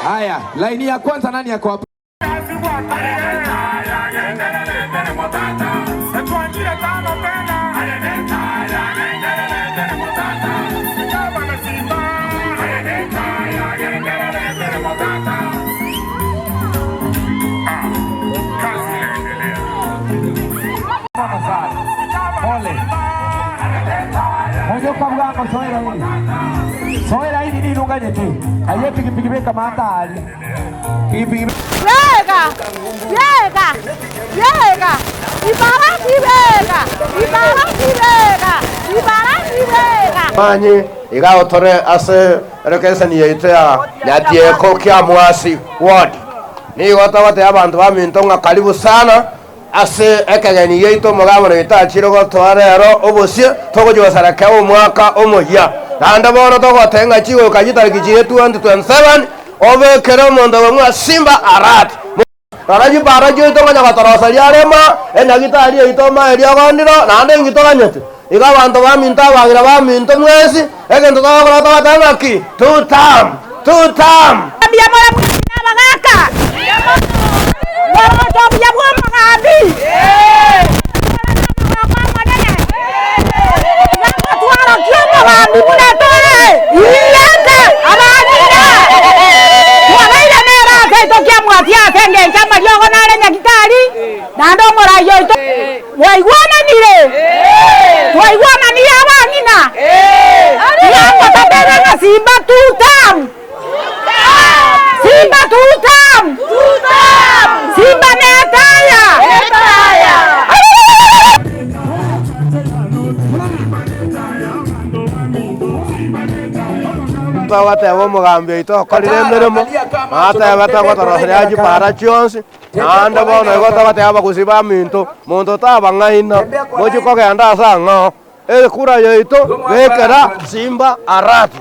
Haya, laini ya kwanza nani ako hapa? Pole. Mojoka bwango soera hili. Soera hili ni nunganyete. Aye pikipiki beka matari. Pikipiki Beka! Beka! Beka! Ibaraki beka! Ibaraki beka! Ibaraki beka! Manye iga otore ase elokeseni yaito ya Nyatieko Kiamwasi ward. Nigo togotebia abanto baminto ng'a karibu sana ase ekegeni giaito omogabana oito achire gotoa rero obosie togochia gosarekea omwaka omoyia. Naende bono togotebia ng'a chigoika chitariki chiria 2027 obekere omonto obong'u Simba Arati. Rora chipara chiaito konya gotoroseria arema, enyagitari yaito omae eriogondiro, naende inki toganyete? Igo abanto baminto abagera baminto mwensi, egento togokora togoteba ng'aki? Tutam! Tutam! Mbuya more mwensi na abagaaka, moroche obuya bw'omogambi, more namagoko amanene, iga ngotwarokia omogambi buna tore, iyete abang'ina, twabeire nere ase etokia mwatia ase engencho amariogo nare nyagitari, naende omorai oito. Mwaigwananire? Twaigwananire abang'ina? Iga ngotatebe ng'a simba tutam! Simba tutam! Simba netaya! Togoteba omogambi oito okorire emeremo, natebete ngotoroseria chipara chionsi. Naende bono igo togoteeba abagusi baminto, Monto tabang'aina, mochie kogenda ase ang'ao, ekura yaito bekera Simba Arati.